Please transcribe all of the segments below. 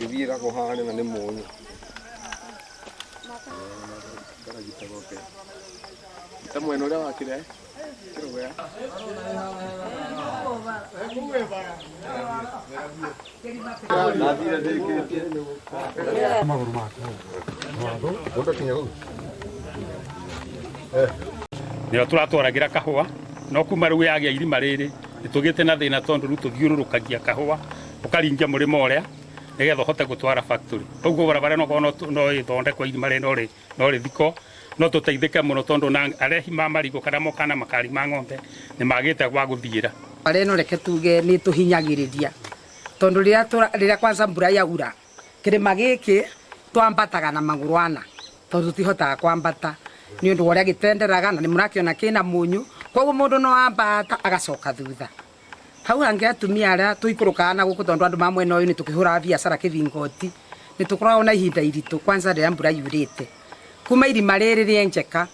Gũthiĩra kũhana na nĩ mũnyũ. Ta mwena ũrĩa wakire kĩrũgea. Ndathire ndĩkĩtie. Mũndũ akinya kũu. Nĩyo tũratwaragĩra kahũa, no kuma rĩu yagĩa irima rĩrĩ nĩ tũgĩte na thĩna tondũ rĩu tũthiũrũrũkagia kahũa ũkaringia mũrĩmo ũrĩa nĩgetha ũhote gũtwara factory. Koguo barabara ĩno korwo no ĩthondekwo, irima rĩrĩ no rĩthikwo, no tũteithĩke mũno tondũ na arehi ma marigũ kana moka na makari ma ng'ombe nĩ magĩte gwa gũthiĩra. Barabara ĩno reke tuge nĩ ĩtũhinyagĩrĩria tondũ rĩrĩa kwanza mbura yaura, kĩrĩma gĩkĩ twambataga na magũrũ ana tondũ tũtihotaga kwambata nĩ ũndũ wa ũrĩa gĩtenderaga, na nĩ mũrakĩona kĩna mũnyũ, koguo mũndũ no ambata agacoka thutha. Hau hangĩ atumia arĩa tũikũrũkaga na gũkũ, tondũ andũ ma mwena ũyũ nĩ tũkĩhũraga biacara kĩbingoti, nĩ tũkoragwo na ihinda iritũ kwanza rĩrĩa mbura yurĩte. Kuma irima rĩrĩ rĩenjeka,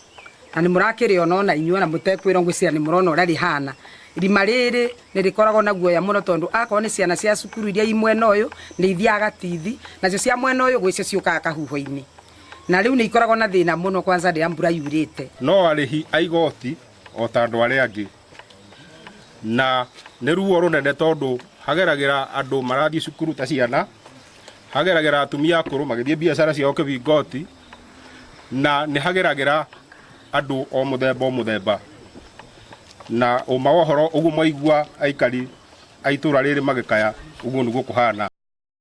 na nĩ mũrakĩrĩona ona inyuĩ ona mũtekwĩrwo, ngwĩciria nĩ mũrona ũrĩa rĩhana. Irima rĩrĩ nĩ rĩkoragwo na guoya mũno tondũ akorwo nĩ ciana cia cukuru iria i mwena ũyũ nĩ ithiaga gatithi, nacio cia mwena ũyũ gwĩcio ciũkaga kahuho-inĩ. Na rĩu nĩ ikoragwo na thĩna mũno kwanza rĩrĩa mbura yurĩte. No arĩhi a igoti o ta andũ arĩa angĩ, na nĩ ruo rũnene tondũ hageragĩra andũ marathiĩ cukuru ta ciana, hageragĩra atumia akũrũ magĩthiĩ biacara ciao kĩbingoti, na nĩ hageragĩra andũ o mũthemba o mũthemba. Na ũma wa ũhoro ũguo mwaigua aikari a itũra rĩrĩ magĩkaya, ũguo nĩguo kũhana.